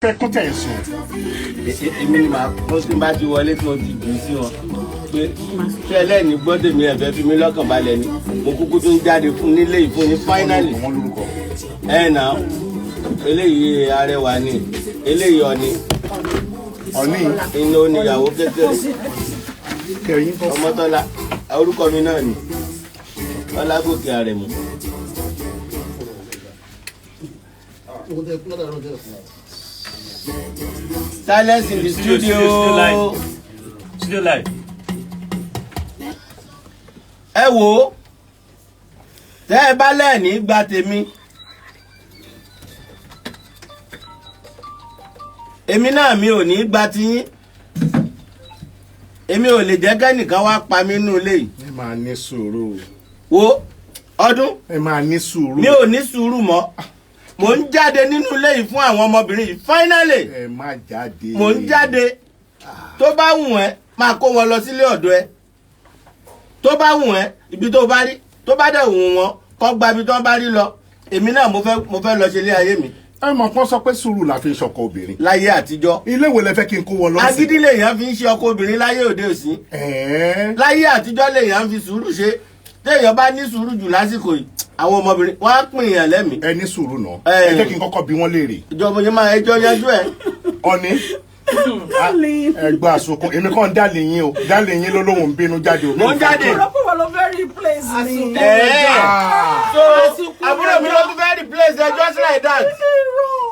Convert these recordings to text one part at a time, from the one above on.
Fẹ́ kún tẹ̀ ń sùn. Èmi ni màá kún tí n bá ti wọlé tí mo ti jù ú sí wọn pé ṣé ẹlẹ́ni gbọ́ tèmi, ẹ̀ fẹ́ fi mí lọ́kàn balẹ̀ ni. Mo kúkú tún jáde fún nílé ìfún ní finally. Wọ́n lórúkọ. Ẹ̀ nà eléyìí arẹwà ni, eléyìí ọ̀ni. Ọ̀ní. Inú oníyàwó kékeré. Kẹrin kọ́. Ọmọtọ́lá, orúkọ mi náà ni Ọlágòkè Àrẹ̀mú. Silence in the Studio, studio. studio live. Studio live. Ẹ wò ó, tẹ́ ẹ bá lẹ́ẹ̀ní gba tèmi, èmi náà mi ò ní gba tiyín. Èmi ò lè jẹ́ kẹ́nìkan wá pa mí nínú ilé yìí. Ẹ máa ní sùúrù. Wo ọdún. Ẹ máa ní sùúrù. Mi ò ní sùúrù mọ́. Mò ń jáde nínú ilé yìí fún àwọn ọmọbìnrin yìí finally. Ẹ má jáde. Mò ń jáde. Tó bá wù ẹ́, máa kó wọn lọ sílé ọ̀dọ̀ ẹ. Tó bá wù ẹ́, ibi tó bá rí, tó bá dẹ̀ wù wọ́n, kó gba ibi tó bá rí lọ. Èmi náà mo fẹ́ lọ ṣe ilé ayé mi. Ẹ mọ̀ pọ́n sọ pé sùúrù la fi ń ṣọkọ obìnrin. Láyé àtijọ́. Ilé wo lẹ fẹ́ kí n kó wọn lọ sí? Agídí lèèyàn fi ń ṣe ọkọ obìnrin láyé òde òsín. Ẹ̀ẹ́. Láyé àtijọ́ lèèyàn fi sùúrù ṣe. Téèyàn bá ní sùúrù jù lásìkò yìí, àwọn ọmọbìnrin wọn á pín èèyàn lẹ́mìí. Ẹ ní sùúrù náà. Ẹ. Ẹ jẹ́ kí n kọ́kọ́ bi wọ́n léèrè. Ìjọba yẹn máa ẹjọ́ yanjú ẹ. Ọ̀ní. Ẹ gbọ́ àsokùn, èmi kàn ń dálé yín o, dálé yín ló lóun ń bínú jáde o. Mo ń jáde. Ọ̀rọ̀ wọn ló fẹ́ replace mi. Ẹ̀ẹ́. Ah. So àbúrò mi ló tún fẹ́ replace ẹ just like that,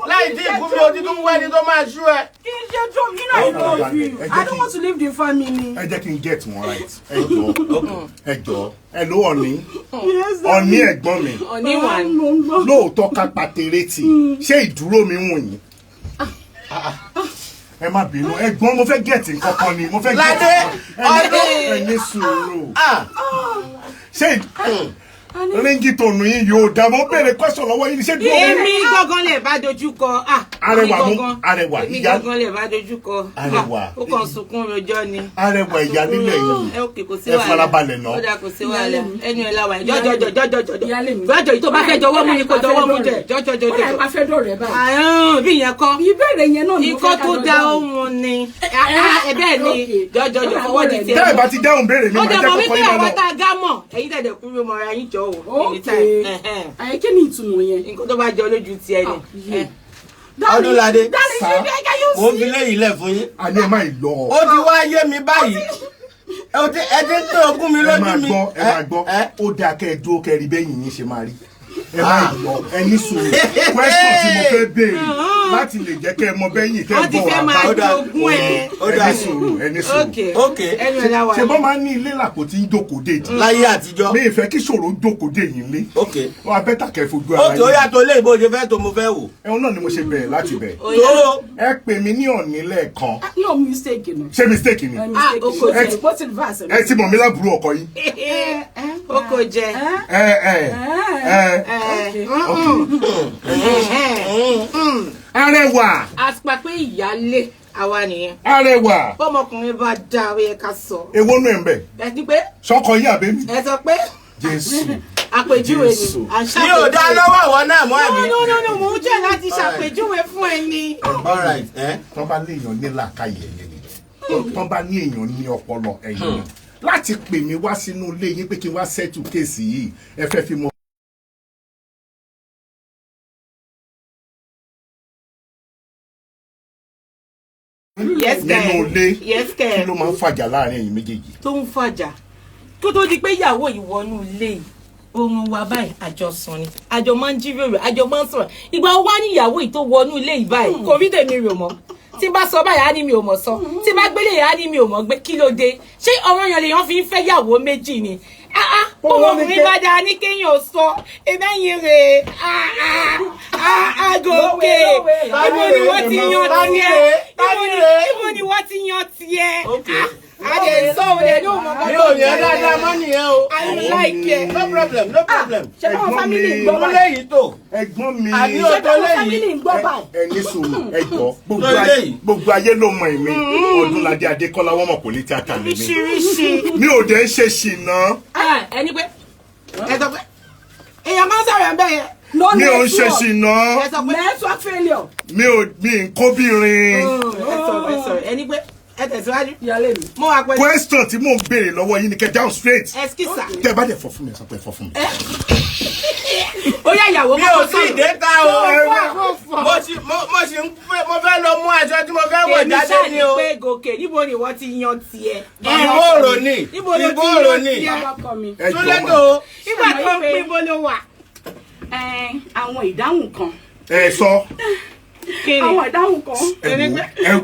láì tí ìkú mi, o ti tún wẹ́ni tó máa ṣú ẹ. Kì í ṣe jọ mí náà, I love you. I don't want to leave the family. Ẹ jẹ́ kí n get wọn right. Ẹ jọ, ẹ jọ, ẹ ló Ọ̀ní. Yes. Ọ̀ní, ẹ̀gbọ́n mi. Ọ̀ní wà ní. Mo ń gbọ́. Lóòótọ́ ká pàtẹ́rẹ́tì, ṣé ìdúró mi wùn yín? Ẹ má bínú, ẹ̀gbọ́n, mo fẹ́ get nǹkan kan ni mo fẹ́ get. Ládé, Ọdún, ẹ ní sùúrù. Ah. Ṣé ringtone yín yóò dá? Mo béèrè question lọ́wọ́ yín ni, ṣé dúró mi. Èmi gángan lè bá dojú kọ. Ah, Arẹwà èmi mú- gángan. arẹwà, Èmi gángan lè bá dojú kọ. Arẹwà. Ah, ó kàn sunkún rojọ́ ni. Arẹwà, ìyá nílẹ̀ yìí. Ẹ òkè, kò sí Ẹ wàhálà. farabalẹ̀ náà. Ó dà, kò sí wàhálà. Ẹnu ẹ̀ la wà. Jọjọjọjọjọjọ. Ìyálé mi. Jọjọ yìí, tó bá fẹ́ jọwọ́ mú ni kò jọwọ́ mú jẹ. Jọjọjọjọ. Ó dà, pa fẹ́ dọ̀rẹ́ báyìí. Àrùn bí ìyẹn kọ́. Ìbéèrè yẹn náà ni mo Ikọ́ fẹ́ ká tó jọ da dáhùn. ohun ni. Ẹ bẹ́ẹ̀ ni, jọjọjọ fọwọ́ di tiẹ̀. Tẹ́ ẹ bá ti dáhùn béèrè mi, Ó màá dẹ̀ jẹ́ mọ̀ kọ́kọ́ wípé yín máa àwọn lọ. tá a gá mọ̀, ẹ̀yin dẹ̀dẹ̀ kúrò mọ́ra yín jọ o. Okay. Ẹ kí ni ìtumọ̀ yẹn? Nǹkan tó bá jọ lójú tiẹ̀ ni. Yeah. Ọdúnládé, Darling, Sir. ṣe bí ẹgẹ yóò mo ń sí. fi léyìí lẹ̀ fún yín. Àní ẹ má ì lọ. Ó ti wá yé mi báyìí. Ẹ ti ń pín ogún mi Ẹ lójú máa mi. gbọ́, ẹ máa gbọ́. Ẹ Ó dáa kẹ́ ẹ dúró, kẹ́ ẹ rí bẹ́yìn yín ṣe máa rí. Ẹ má ì lọ, ẹ ní sùúrù. Question tí mo fẹ́ béèrè láti lè jẹ́ kẹ́ ẹ mọ bẹ́yìn tẹ́ Wọ́n ti bọ̀ fẹ́ wá máa bá. Ó dáa. jogún ẹ̀. Ó Ẹ dáa. ní sùúrù, ẹ ní sùúrù. Ok. Ok. Ẹnu ẹ̀ la wà. Ṣe bọ́ máa ń ní ilé làpò tí ń jókòó dé jì? Láyé àtijọ́. Mi ì fẹ́ kí ṣòro jókòó dé yín lé. Ok. Wọn abẹ́tà kẹ́ fojú ara Ok, ó yàtọ̀ lé ìbò ṣe fẹ́ tó, mo fẹ́ wò. Ẹ̀hún náà ni mo ṣe bẹ̀rẹ̀ láti bẹ̀. Ó yá. Tó Ẹ pè mí ní Ọ̀ní lẹ́ẹ̀kan. No mistake nù. Ṣé mistake ni? Ah, o kò jẹ. Bó ti verse. Ẹ ti mọ̀ mí lábúrò ọkọ yín. Ó kò jẹ. Ẹ ẹ ẹ. Arẹwà. Àsìpà pé ìyálé àwa nìyẹn. Arẹwà. Bọ́mọkùnrin bá dá, ó yẹ ká sọ. Èwo nù ẹ̀ ń bẹ̀? Ẹ ní pé Sọkọ yín àbẹ́mi? ẹ sọ pé Jésù. àpèjúwe ni. Jésù. À ń Mi ò dá ṣàpèjúwe. lọ́wọ́ àwọn náà mọ́ àbí. No, no, no, mò ń jẹ́ láti ṣàpèjúwe fún ẹ ni. All right. Ẹ Tán bá ní èèyàn ní làákàyè, ẹ̀yẹ ni. Tán bá ní èèyàn ní ọpọlọ, ẹ̀yẹ ni. Láti pè mí wá sínú ilé yín pé kí n wá settle case yìí, ẹ fẹ́ fi mọ. Yes, kẹ́. Nínú ilé, Yes, kẹ́. kí ló máa ń fàjà láàrin ẹ̀yin méjèèjì? Tó ń fàjà, kó tó di pé ìyàwó yìí wọnú ilé yìí, oorun wa báyìí, àjọsùn ni, àjọ máa ń jíròrò, àjọ máa ń sọ̀rọ̀. Ìgbà wo wá ní ìyàwó yìí tó wọnú ilé yìí báyìí, kò rí tèmi rò mọ́. Tí n bá sọ báyìí, á ní mi ò mọ̀ sọ. Tí n bá gbélé yìí, á ní mi ò mọ̀ gbé. Kí ló dé? Ṣé ọ̀rọ̀ yẹn lèèyàn fi ń fẹ́ yàwó méjì ni? Ah ah, ọmọkùnrin bá dáa ní kéèyàn sọ ẹbẹ́yìn rè. Ah ah ah ah, gòkè, ibo ni wọ́n ti yan tiẹ̀? Ibo ni wọ́n ti yan tiẹ̀? Okay. Adé sọ òde ní òun Mi ò yẹn dáadáa mọ́ nìyẹn o. I like it. No problem, no problem. Ṣé báwọn Ẹ̀gbọ́n family mi. ń gbọ́ Mo báyìí? léyìí tó. Ẹ̀gbọ́n mi. Àní o Ṣé tó báwọn léyìí. family ń gbọ́ báyìí? Ẹ ní sùúrù, ẹ jọ. Gbogbo Tó ayé, eléyìí. gbogbo ayé ló mọ èmi Ọdúnládé Adékọ́lá, wọ́n mọ̀ kò ní tíátà lèmi. Oríṣiríṣi. Mi ò dẹ̀ ń ṣe ṣìnà. Ẹni pé ẹ sọ pé èèyàn máa ń sọ̀rọ̀ ẹ̀ bẹ́ẹ̀ yẹn. No Mi ò ń ṣe network. ṣìnà. Ẹ sọ pé Network failure. Mi ò mi ń kóbìnrin. Ẹ sọ̀rọ̀, ẹ sọ̀rọ̀, ẹni pé ẹ tẹ̀síwájú. Ìyáálé mi. Mo wà pẹ̀lú. Question tí mò ń béèrè lọ́wọ́ yín ni kẹ́ down straight. Excuse. Tẹ́ ẹ bá dẹ̀ fọ́ fún mi, ẹ sọ pé ẹ fọ́ fún mi. Ó yá, ìyàwó Mi ò kọ́kọ́ tí ì sọ̀rọ̀. dé ta o. Mo sì mo sì ń fẹ́, mo fẹ́ lọ mú aṣọ tí mo fẹ́ wọ̀ Èmi jáde ṣáà ni ní o. pé gòkè, níbo ni wọ́n ti yan tiẹ̀? Ìbòrò ni. Níbo ló ti Ìbòrò yan ni. tiẹ̀? Bàbá ọkọ mi. Ẹ jọ̀ọ́ Túlẹ̀ mà. tó. Nígbà tó ń pín, bó ló wà? Àwọn ìdáhùn kan. Ẹ sọ. Kí ni? Àwọn ìdáhùn kan. Ẹ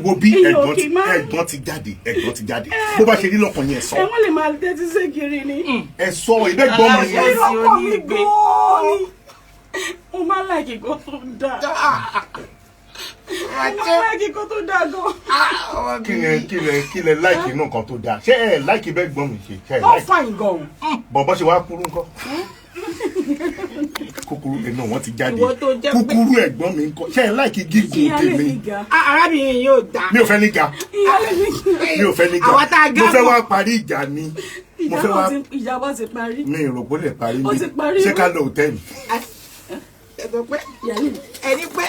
wo bí Èyí ò ẹ̀gbọ́n kì ti í má. Ẹ̀gbọ́n ti jáde, ẹ̀gbọ́n ti jáde. Bó bá ṣe rí lọ́kàn yẹn, sọ. Ẹ wọ́n lè máa tẹ́tí sékiri ni. Ẹ sọ ìbẹ́gbọ́n mi. Aláṣẹ. Irọ́ ọkọ mi gan-an ni. Mo máa ń like nǹkan tó dáa. Mo máa ń like nǹkan tó dáa gan. Kí lẹ like inú nǹkan tó dáa? Ṣé ẹ like bẹ́ẹ̀ gbọ́n mi ṣe? Ṣé ẹ Ó like? fine gan. Bọ̀bọ̀ ṣe wá kúrú ńkọ́? Kúkúrú ẹnu wọn ti jáde. Ìwọ tó jẹ́ pé- Kúkúrú ẹ̀gbọ́n mi ńkọ́? Ṣé ẹ like gígùn Ìyáálé tèmi? mi ga. Arábìnrin yóò dáa. Mi ò fẹ́ ní ga. Ìyáálé mi ga. Mi ò fẹ́ ní ga. Àwa tá a ga Mo fẹ́ mọ̀. wá parí ìjà ni. Mo fẹ́ wá Ìjà wa ti parí. Mi ò rò pé ó lè parí. Ó Mi ti parí. ṣé ká lọ hòtẹ́ẹ̀lì? Ẹ sọ pé Ìyáálé mi. ẹni pé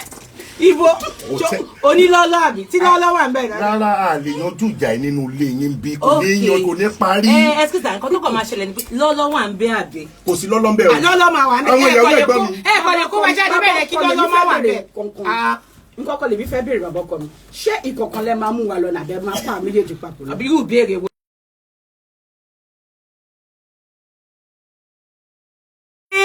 ibo Hotel. onílọ́lọ́ àbí tí lọ́lọ́ wà ń bẹ̀ náà. Rárá, a lè yanjú ìjà yìí nínú ilé yín bí kò ní yan, kò ní parí. Ẹ excuse, nǹkan tó kàn máa ṣẹlẹ̀ ni pé lọ́lọ́ wà ń bẹ̀ àbí? Kò sí lọ́lọ́ ń bẹ̀ o. Lọ́lọ́ máa wà ń bẹ̀. Àwọn Ẹ ìyàwó kàn lè ẹ̀gbọ́n kó mi. ẹ kàn lè kó wa jáde bẹ́ẹ̀ yẹn kí lọ́lọ́ máa wà bẹ̀. Bàbá nǹkan kan lèmi fẹ́ béèrè, bàbá ọkọ mi. Ṣé ìkọ̀kan lẹ máa mú wa lọ nàbẹ́ máa pa méjèèjì papọ̀ lọ? Àbí irú ìbéèrè wo?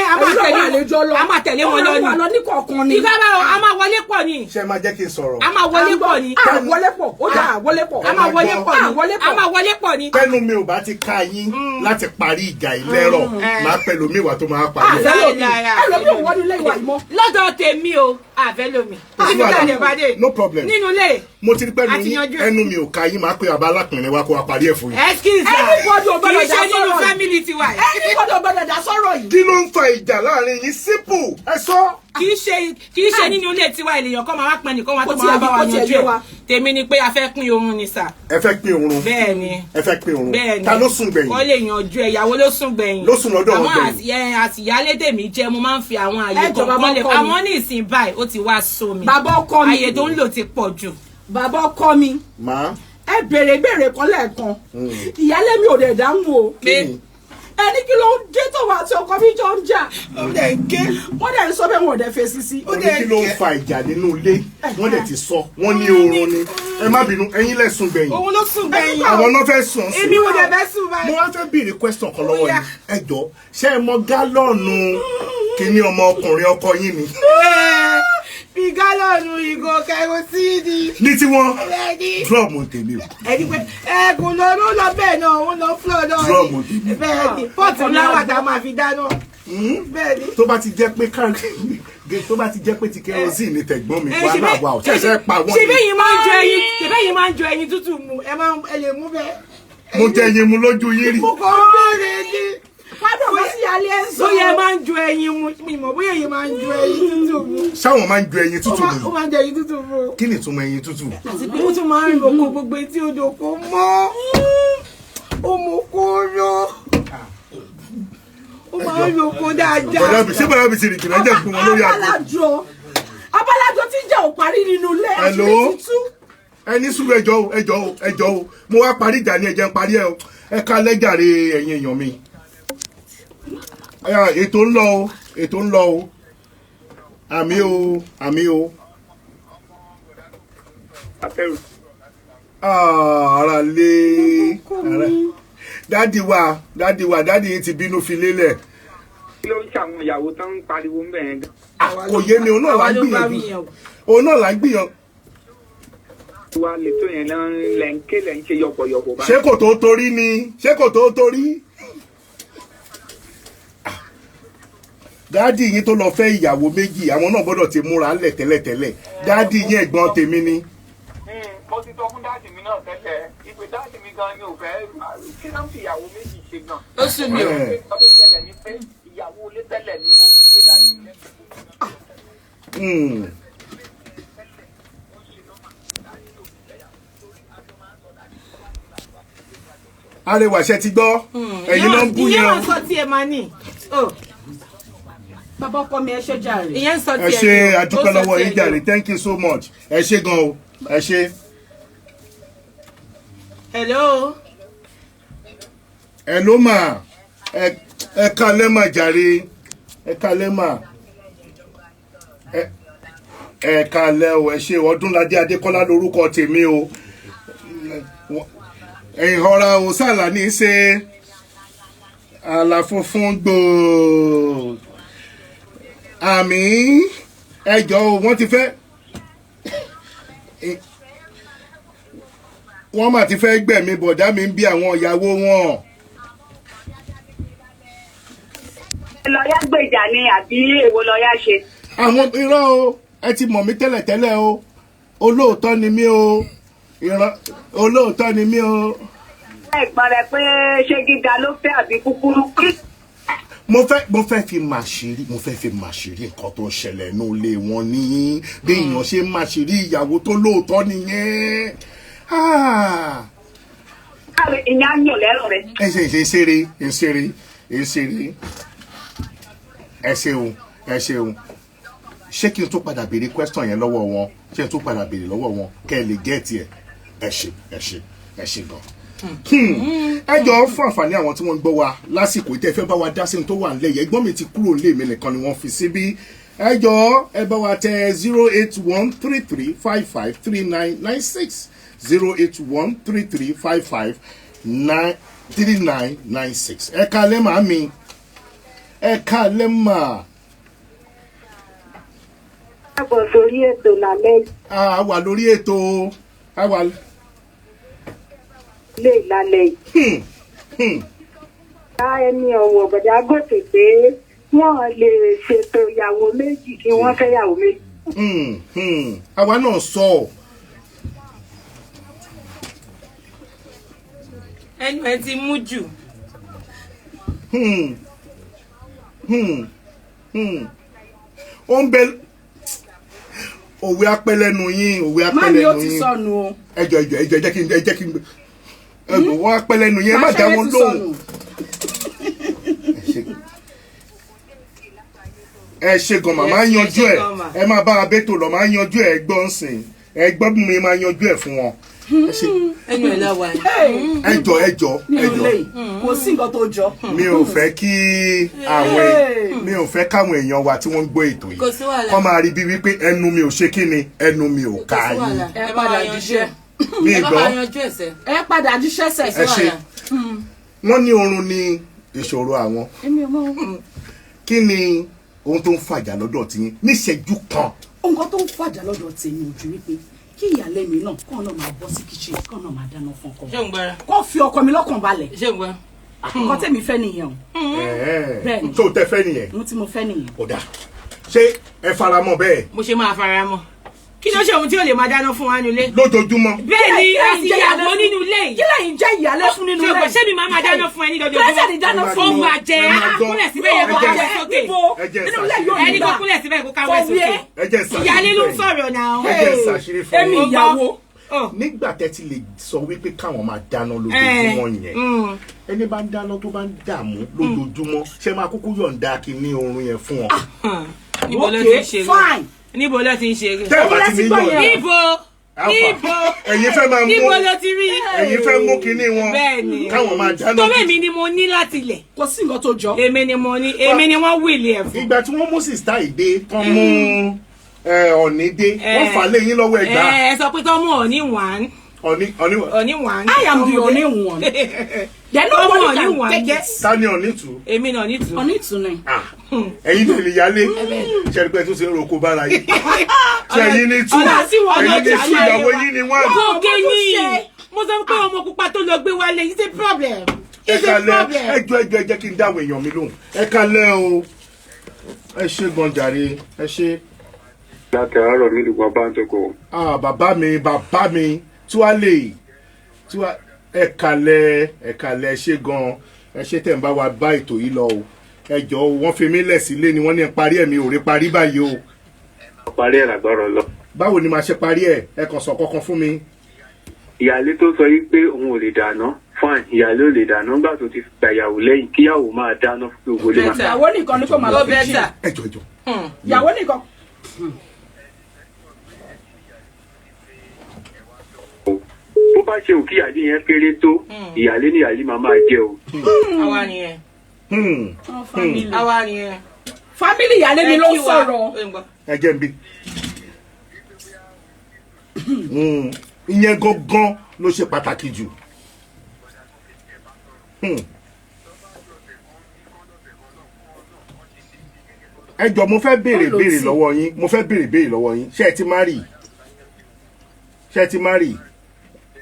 A máa Èyí ló tẹ̀lé wà lẹ́jọ́ lọ. A máa tẹ̀lé wọn lọ Ó máa mú wa ni. lọ ní kọ̀ọ̀kan ni. Ìgbà báwo, a máa wọlé pọ̀ ni. Ṣé ẹ máa jẹ́ kí n sọ̀rọ̀? A máa wọlé pọ̀ ni. À wọlé pọ̀, ó dà, à wọlé pọ̀. A máa wọlé pọ̀ À ni. wọlé A pọ̀. máa wọlé pọ̀ ni. Tẹnu mi ò bá ti ká yín láti parí ìjà ìlẹ́rọ̀, máa pẹ̀lú mi wà tó máa parí ẹ̀. Àfẹ́ lómi. Ẹlòmíì ò wọnú ilé ìwà yìí mọ́. Lọ́dọ̀ tèmi o, àfẹ́ lómi. Kò sí Níbi tá a wàhálà. lè bá dé. No problem. Nínú ilé. Mo ti rí pẹ́ẹ́nu Àti yín yanjú ẹ̀. ẹnu mi ò ká yín, máa pe bàbá alápìnrin wa kó wa parí ẹ̀ fún yín. Excuse. Everybody ò Kì í gbọ́dọ̀ ṣe dá nínú sọ̀rọ̀ yìí. family tiwa yìí. Everybody ò gbọ́dọ̀ dá sọ̀rọ̀ yìí. Kí ló ń fa ìjà láàrin yín? Simple, ẹ sọ. Kì í ṣe nínú ilé tiwa, ènìyàn kan máa wá pẹ́ nìkan wá tó Kò máa tiẹ̀ bá wa kò tiẹ̀ yanjú yé ẹ̀. wa. Tèmi ni pé a fẹ́ pín oorun ni sà. Ẹ fẹ́ pín oorun? Bẹ́ẹ̀ ni. Ẹ fẹ́ pín oorun? Bẹ́ẹ̀ ni. Ta ló sùn gbẹ̀yìn? Wọ́n lè yanjú ẹ̀, ìyàwó ló sùn gbẹ̀yìn. Ló sùn lọ́dọ̀ wọn Àmọ́ gbẹ̀yìn. àtìyálé tèmi jẹ́, mo máa ń fi àwọn àyè Ẹ jọ̀ọ́, kọ̀ọ̀kan bàbá lẹ̀. ọkọ mi. Àmọ́ ní ìsìn báyìí, ó ti wá sú mi. Bàbá ọkọ mi. Àyè tó ń lò ti pọ̀ jù. Bàbá ọkọ mi. Màá. Ẹ béèrè béèrè kan lẹ́ẹ̀kan. Ìyálé mi ò dẹ̀ dáhùn o. Pé Ẹni kí ló ń dé tó wà tí ọkọ mi jọ ń jà? Wọ́n dẹ̀ ń sọ bẹ́ẹ̀, wọn ò dẹ̀ fèsì sí. Ó ní kí ló ń fa ìjà nínú ilé, wọ́n dẹ̀ ti sọ, wọ́n ní oorun ni. Ẹ má bínú, ẹ̀yin lẹ sùn gbẹ̀yìn. Òun ló sùn gbẹ̀yìn. Àwọn náà fẹ́ sùn sùn. Èmi wo dẹ̀ fẹ́ sùn Mo báyìí. wá fẹ́ béèrè question kan lọ́wọ́ Ó yá. yín. Ẹ jọ, ṣé ẹ mọ gálọ́ọ̀nù kíní ọmọkùnrin ọkọ yín ni? Bí gálọ̀nù ìgò kẹrosíìnì. Ní tiwọn. Bẹ́ẹ̀ni. Drum tèmi o. Ẹni pé ẹkùn ló ló lọ bẹ́ẹ̀ náà, òun lọ flọ̀ náà Drum ni. tèmi. Bẹ́ẹ̀ ni, pọ́ọ̀tù ńlá wà tá a máa fi dáná. Bẹ́ẹ̀ ni. Tó bá ti jẹ́ pé tó bá ti jẹ́ pé ti kerosene ni tẹ̀gbọ́n mi, wàhálà wà o. Ṣẹ̀ṣẹ̀ pa wọ́n Ṣe ni. bẹ́yìn máa ń jọ ẹyin, ṣe bẹ́yìn máa ń jọ ẹyin tútù mu, ẹ máa ń ẹ lè mú bẹ́ẹ̀. Mo jẹ ẹyin mu lójú yín rí? Mo kàn ń béèrè ni. Fádọ̀ bá sí ìyálé ẹ̀ ń sọ. Bóyá ẹ máa ń jọ ẹyin mu, mi mọ̀ bóyá ẹyin máa ń jọ ẹyin tútù mu. Ṣáwọn máa ń jọ ẹyin Ó tútù máa mu? Ó máa ń jẹ ẹyin tútù mu. Kí ni ìtumọ̀ ẹyin tútù? Àti pé ó tún máa ń roko gbogbo etí odò kò mọ́. Ó mú kóró. Ó máa ń roko dáadáa. Bọ̀dá mi, ṣé bọ̀dá mi ti rìn jìnnà jẹ́ fún wọn lórí àgbo? Abálájọ. Abálájọ tí ìjà ò parí nínú ilé. Hello? Àṣírí ti tú. Ẹ ní sùúrù, ẹjọ́ o, ẹjọ́ o, ẹjọ́ o. Mo wá parí ìjà ní ẹjẹ́ ń parí ẹ o. Ẹ ká lẹ́jàre, ẹ̀yin èèyàn mi. Aya, ètò ń lọ o, ètò ń lọ o. Àmì o, àmì o. Ah, ara lé ara daddy wa, daddy wa, daddy yìí ti bínú fi lélẹ̀. Kí ló ń ṣàwọn ìyàwó tó ń pariwo ń bẹ̀ yẹn gan? Ah, kò yé mi, òun náà là ń Àwa ló bá wí gbìyànjú. yẹn o. Òun náà là ń gbìyànjú. Wa lè tó yẹn náà lẹ̀ ń ké, lẹ̀ ń ṣe yọ̀pọ̀yọ̀pọ̀ báyìí. Ṣé kò tó torí ni? Ṣé kò tó torí? Daddy yín tó lọ fẹ́ ìyàwó méjì, àwọn náà gbọ́dọ̀ ti múra ńlẹ̀ tẹ́lẹ̀tẹ́lẹ̀. Daddy yín ẹ̀gbọ́n tèmi ni. Mo ti sọ fún daddy mi náà tẹ́lẹ̀ ìpè daddy mi gan ni ò fẹ́ kí ló ń fi ìyàwó méjì ṣe gan. Ó sùn mí o. Ẹ̀. Nǹkan tó ṣẹlẹ̀ ni pé ìyàwó ilé tẹ́lẹ̀ ni ó gbé daddy mi lẹ́nu. Arẹwà, ṣe ti gbọ́? Ẹ̀yin ló ń bú Ìyẹn yẹn wà o. sọ tí ẹ máa ní. Oh. Bàbá ọkọ mi, ẹ ṣe jàre. Ìyẹn ń sọ Ẹ tiẹ̀ ṣe ni o. àdúpẹ́ Ó sọ lọ́wọ́ tiẹ̀ yín ni o. jàre. Thank you so much. Ẹ ṣe gan o, ẹ ṣe. Hello. Ẹ ló mà, ẹ kalẹ́ mà jàre, ẹ kalẹ́ mà, ẹ kalẹ́ o. Ẹ ṣe. Ọdúnládé Adékọ́lá lórúkọ tèmi o. Ìhọra o sàlà ní í ṣe àlà funfun gbòò. Àmì ẹjọ́ o, wọ́n ti fẹ́, wọ́n mà ti fẹ́ gbẹ̀mí bọ̀dá mi ń bí àwọn ìyàwó wọn. Lọ́yà gbèjà ni àbí èwo lọ́yà ṣe? Àwọn irọ́ o, ẹ ti mọ̀ mí tẹ́lẹ̀tẹ́lẹ̀ o. Olóòótọ́ ni mí o, ìran olóòótọ́ ni mí o. Ẹ̀gbọ́n rẹ̀ pé ṣé gíga ló fẹ́ àbí kúkúrú? Mo fẹ́ fi màṣírí, mo fẹ́ fi màṣírí nǹkan tó ń ṣẹlẹ̀ ní ilé wọn ní bí èèyàn ṣe ń màṣírí ìyàwó tó lóòótọ́ nìyẹn. Ah, Ìyẹn á yàn lẹ́rọ̀ rẹ̀. Ẹ ṣe ṣe ṣeré ẹ ṣeré ẹ ṣeré. Ẹ ṣeun, ẹ ṣeun. Ṣé kí n tún padà béèrè question yẹn lọ́wọ́ wọn? Ṣé n tún padà béèrè lọ́wọ́ wọn kẹ́ ẹ lè get ẹ̀? Ẹ ṣe, ẹ ṣe, ẹ ṣe gan. Ẹ jọ, fún àǹfààní àwọn tí wọ́n ń gbọ́ wa lásìkò tẹ́ fẹ́ bá wa dá sí ní tó wà nílẹ̀ yẹn, ẹ̀gbọ́n mi ti kúrò nílé mi nìkan ni wọ́n fi síbí. Ẹ jọ, ẹ bá wa tẹ 08133553996, 08133553996. Ẹ kalẹ́ màámi, ẹ kalẹ́ mà. Káàbọ̀ sórí ètò lálẹ́. A wà lórí ètò, a wà. Ilé ìlàlẹ́ yìí. Bá ẹni ọ̀wọ̀ bọ̀dá gòkè pé wọ́n lè ṣètò ìyàwó méjì kí wọ́n fẹ́ ìyàwó méjì. Àwa náà sọ ọ. Ẹnu ẹ ti mú jù. Ó ń bẹ òwe apẹlẹnu yín, òwe Má mi ó apẹlẹnu ti yín. sọnù o. Ẹjọ, ẹjọ, ẹjọ, ẹ jẹ́ kí n ẹgbẹ́ wọn apẹlẹnu yín, ẹ má dá Máṣẹ́rẹ́ wọn ti lóhùn. sọnù. Ẹ ṣe gan, màmá Ẹ ṣe yanjú ẹ. gan, mà. Ẹ máa bá abẹ́tò lọ, máa yanjú ẹ. Gbọ́ ń sìn, ẹ gbọ́ bí mo máa yanjú ẹ fún wọn. Ẹ ṣe. Ẹnu ẹ láwa ni. Ẹjọ, ẹjọ, Nínú ẹjọ. ilé yìí kò sí nǹkan tó jọ. Mi ò fẹ́ kí àwọn, mi ò fẹ́ káwọn èèyàn wa tí wọ́n ń gbọ́ ètò yìí Kò sí wàhálà. kọ́ máa rí bí wípé ẹnu mi ò ṣe kí ni, ẹnu mi ò ká Kò sí yín. wàhálà. Ẹ Ẹ bá wa padà yanjú jíṣẹ́. ẹ. Mi Ẹ bá gbọ́. wa yanjú ẹsẹ. Ẹ padà jíṣẹ́ sẹ̀. Ẹ ṣe. Wọ́n ní oorun ní ìṣòro àwọn. Èmi ò mọ̀ o. Kí ni ohun tó ń fàjà lọ́dọ̀ tiyín níṣẹ́jú kan? Nǹkan tó ń fàjà lọ́dọ̀ tèmi ò ju wípé kí ìyàlẹ́ mi náà kàn náà máa bọ́ sí kitchen, kàn náà máa dáná fún ọkọ mi. Ṣé ń gbára? Kó fi ọkọ mi lọ́kàn balẹ̀. Ṣé ń gbára? Nǹkan tèmi fẹ́ nìyẹn o. Bẹ́ẹ̀ni. Tó tẹ fẹ́ nìyẹn? Ohun tí mo fẹ́ nìyẹn. Kò dáa. Ṣé ẹ faramọ́ bẹ́ẹ̀? Mo ṣe máa fara mọ́. Kí ló ṣe ohun tí ò lè máa dáná fún wa nílé? Lójoojúmọ́. Bẹ́ẹ̀ ni. Kí lẹ́yìn Àti jẹ́ ìyàwó ìyàlẹ́ nínú ilé yìí. Kí lẹ́yìn jẹ́ ìyàlẹ́ fún nínú Ṣé o ilé? gbọ́, ṣé mi máa máa dáná fún ẹ ní Kí lẹ́sẹ̀ ní dáná dojoojúmọ́? fún Ó mi? máa jẹ Ẹ máa gbọ́. kúnlẹ̀ síbẹ̀ yẹn kó Ẹ jẹ́- káwọ́ sókè. Níbo? Ẹ jẹ́ Nínú ilé yóò Ẹni ní kó gbà. kúnlẹ̀ síbẹ̀ kó káwọ́ Fọwọ́ sókè. ẹ. Ẹ jẹ́ ṣàṣírí Ìyálé ló ń fún yín. sọ̀rọ̀ náà. Ẹ jẹ́ ṣàṣírí fún Èmi yín. ìyàwó. Nígbà tẹ́ ti lè sọ wípé káwọn máa dáná lójoojúmọ́ yẹn, ẹni bá ń dáná tó bá ń dààmú lójoojúmọ́, ṣé máa kúkú yọ̀ǹda kí ní oorun yẹn fún wọn? Níbo ló ti ń Okay, ṣeré? fine. Níbo ló ti ń ṣeré? Tẹ́ ẹ bá ti ní Òun lẹ ti gbọ́ yọ̀ǹda. yẹn. Níbo? Alpha. Níbo? Ẹ̀yin fẹ́ máa mú Níbo ló ti rí? Ẹ̀yin fẹ́ mú kinní wọn Bẹ́ẹ̀ni. káwọn máa dáná. Torí èmi ni mo ní láti ilẹ̀. Kò sí nǹkan tó jọ. Èmi ni mo ní, èmi ni wọ́n wíìlì ẹ̀ fún. Ìgbà tí wọ́n mú sister ìdè tán, mú ọ̀ní dé, wọ́n fà á lé yín lọ́wọ́ ẹgbàá. Ẹ sọ pé tó mú ọ̀ní wàn. Ọ̀ní, ọ̀ní. Ọ̀ní wàn. I am the only one. Then Ọmọ nobody ọ̀ní can wàn take jẹ́. it. Ta ni ọ̀ní tù? Èmi náà ní tù. Ọ̀ní ìtùnú. Ah, ẹ̀yin náà lè yálé ṣẹ́ni pé tó ṣe ń roko bára yìí. Ṣe ẹ̀yin ní tù? Ọ̀nà tí wọ́n Ẹ̀yin ní lọ tù, jà ìyàwó yín ní wọ́n. Gòkè ni. Mo sọ pé ọmọ pupa tó lọ gbé wálé, it's a problem. Ẹ It's a kalẹ́. problem. Ẹjọ́, ẹjọ́, ẹ jẹ́ kí n dáwọ́ èèyàn mi lóhùn. Ẹ kalẹ́ o. Ẹ ṣe gan jàre, ẹ ṣe. Láti àárọ̀ nílùú bàbá ń tókò. Ah, bàbá mi, bàbá mi tuwálè tuwa, ẹ kalẹ́, ẹ kalẹ́. Ẹ ṣe gan, ẹ ṣe tẹ̀ ń bá wa bá ètò yìí lọ o. Ẹ jọ o, wọ́n fi mí lẹ̀ sílé ni wọ́n ní parí ẹ̀, mi ò rí parí báyìí o. Parí ẹ̀ lágbára lọ. Báwo ni màá ṣe parí ẹ̀? Ẹ kàn sọ kankan fún mi. Ìyáálé tó sọ yìí pé òun ò lè dáná. Fine, ìyáálé ò lè dáná nígbà tó ti gba ìyàwó lẹ́yìn, kíyàwó máa dáná fún gbogbo ilé máa. Ìyàwó nìkan ni kò máa lọ Ó fi jì. better. Ẹ jọ, ẹ jọ. Ìyàwó nìkan. Bó bá ṣe òkè ìyáálé yẹn kéré tó, ìyáálé ní ìyáálé máa máa jẹ o. Àwa nìyẹn. Àwa nìyẹn. Family ìyáálé mi ló ń Ẹ kí wa. sọ̀rọ̀. Ó ń gbọ́. Ẹ jẹ́ n bí. Ìyẹn gangan ló ṣe pàtàkì jù. Ẹ jọ, mo fẹ́ béèrè Ó lò béèrè tí. lọ́wọ́ yín. Mo fẹ́ béèrè béèrè lọ́wọ́ yín. Ṣé ẹ ti marry? Ṣé ẹ ti marry?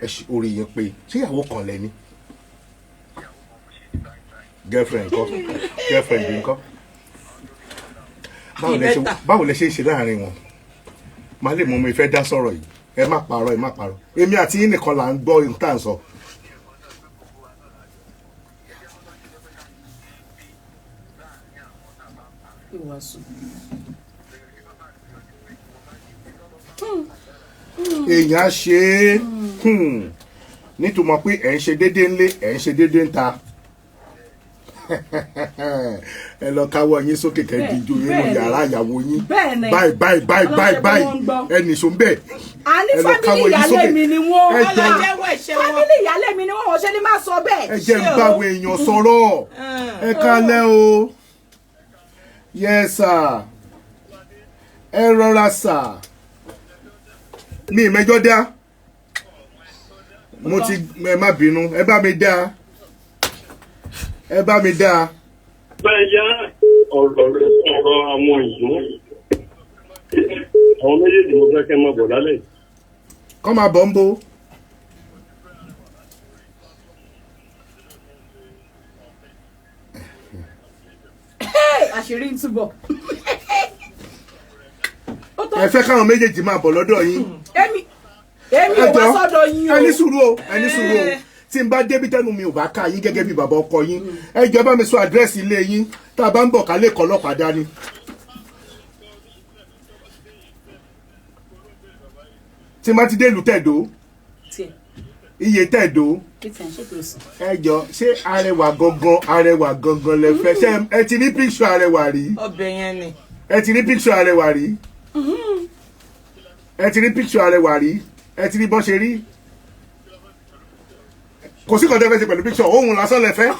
Ẹ ṣe orí yín pé ṣé ìyàwó kan lẹ ní? Girlfriend ńkọ́? Girlfriend ńkọ́? Báwo lẹ ṣe Better. Báwo lẹ ṣe ń ṣe láàrin wọn? Màá lè mọ mi fẹ́ dá sọ̀rọ̀ yìí. Ẹ má parọ́, ẹ má parọ́. Èmi àti yín nìkan là ń gbọ́ ohun tá à ń sọ. Ìwàsùn. Èèyàn á ṣe é nítumọ̀ pé ẹ̀ ń ṣe déédéé ńlé, ẹ̀ ń ṣe déédéé ńta. Ẹ lọ káwọ́ yín sókè, kẹ́ díjú yín nínú yàrá ìyàwó yín. Bẹ́ẹ̀ni. Báyìí báyìí báyìí Ọlọ́run báyìí ṣe pé báyìí. wọ́n ń gbọ́. Ẹ nìṣó ń bẹ̀. A ní Ẹ lọ family káwọ́ yín ìyáálé sókè. mi ni wọ́n. Ẹ jọ. Ọlọ́jẹ́wọ́ ẹ̀ṣẹ̀ wọn. Family ìyáálé mi ni wọ́n, wọ́n ṣe ní má sọ bẹ́ẹ̀. Ẹ jẹ́ ń báwo èèyàn sọ̀rọ̀. Ẹ kálẹ́ o. Yes sir. Ẹ rọra sir. Mi ìmẹ́jọ́ dá. Mo ti, ẹ má bínú, ẹ bá mi dá, ẹ bá mi dá. Bẹ́ẹ̀ ọ̀rọ̀ ọ̀rọ̀ àwọn ìlú, àwọn méjèèjì, mo fẹ́ kẹ́ máa bọ̀ lálẹ́ yìí. Kọ́ máa bọ̀ ń bo. Hey, àṣírí ń túbọ̀. Ó tó. Ẹ fẹ́ káwọn méjèèjì máa bọ̀ lọ́dọ̀ yín? Èmi ò Ẹ wá jọ̀ọ́, sọ́dọ̀ yín o. Ẹ ní sùúrù o, ẹ ní sùúrù o. Tí n bá débi tẹnu mi ò bá ká yín gẹ́gẹ́ bí bàbá ọkọ yín, ẹ jọ̀ọ́, ẹ bá mi sọ àdírẹ́sì ilé yín, tá a bá ń bọ̀ ká lè kọ́ ọlọ́pàá dání. Tí n bá ti dé ìlú Tẹ̀dó, Tiẹ̀, iye Tẹ̀dó. kí tiẹ̀ ń ṣètò sùn. Ẹ jọ, ṣé arẹwà gangan, arẹwà gangan lẹ fẹ́? Ṣé ẹ ti rí píṣọ arẹwà rí? Ọbẹ̀ yẹn ni. Ẹ ti rí píṣọ arẹwà rí? Ẹ ti rí píṣọ arẹwà rí? Ẹ ti rí bọ́n ṣe rí? Kò sí kan tẹ́ fẹ́ ṣe pẹ̀lú píṣọ ohun lásán lẹ fẹ́.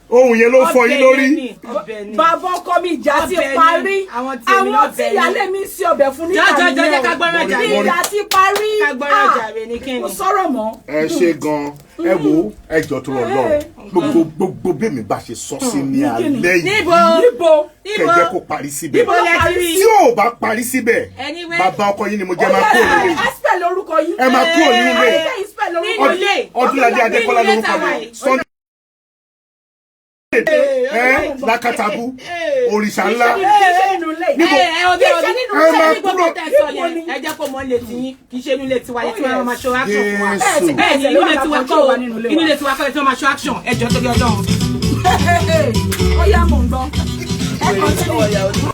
Ohun yẹn ló fọ yín Ọbẹ̀ lórí. yẹn ni, ọbẹ̀ ni. Bàbá ọkọ mi, ìjà ti Ọbẹ̀ ni. parí. Àwọn tí èmi Àwọn náà tí bẹ̀ ni. ìyáálé mi ń ṣe ọbẹ̀ fún níta Jọ, jọ, jọ, nìyẹn jẹ́ ká o. gbọ́ràn jàre. Ìjà ti parí. Ká gbọ́ràn Ah, jàre ní kíni. kò sọ̀rọ̀ mọ́. Ẹ ṣe gan. Ẹ wo, ẹ jọ tó lọ lọ, gbogbo gbogbo bẹ́ẹ̀ mi bá ṣe sọ sí ní alẹ́ yìí, Níbo? Níbo? Níbo? kẹjẹ kó parí síbẹ̀. Níbo lẹ ti rí? Tí ò bá parí síbẹ̀, Anyway. bàbá ọkọ yín ni mo Ó jẹ́, máa yẹ kúrò nílé. ẹ spell orúkọ yín. Ẹ máa kúrò nínú ilé. Ẹ spell orúkọ Nínú yín. ilé. Ọdúnladé Adékọ́lá Nínú ilé lórúkọ tàwa mi. yìí. Sunday ẹ lákàtàbú òrìṣà ńlá. Kì í ṣe nínú ilé. Níbo? Ẹ ẹ ọbẹ̀ Kì í ṣe ọdún. nínú Ẹ ilé. máa Ní gbogbo kúrò. tẹ̀ sọ yẹn, ẹ jẹ́ kó mọ ilé tiyín, kì í ṣe inú ilé tiwa yẹn tí wọ́n máa show action fún wa. Jésù. Bẹ́ẹ̀ ni, inú ilé tiwa kọ́ o, inú ilé tiwa kọ́ ẹ tí wọ́n máa show action. Ẹ jọ̀ọ́, torí Ọlọ́run. Ó yá, mò ń gbọ́. Ẹ continue.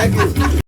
Thank you.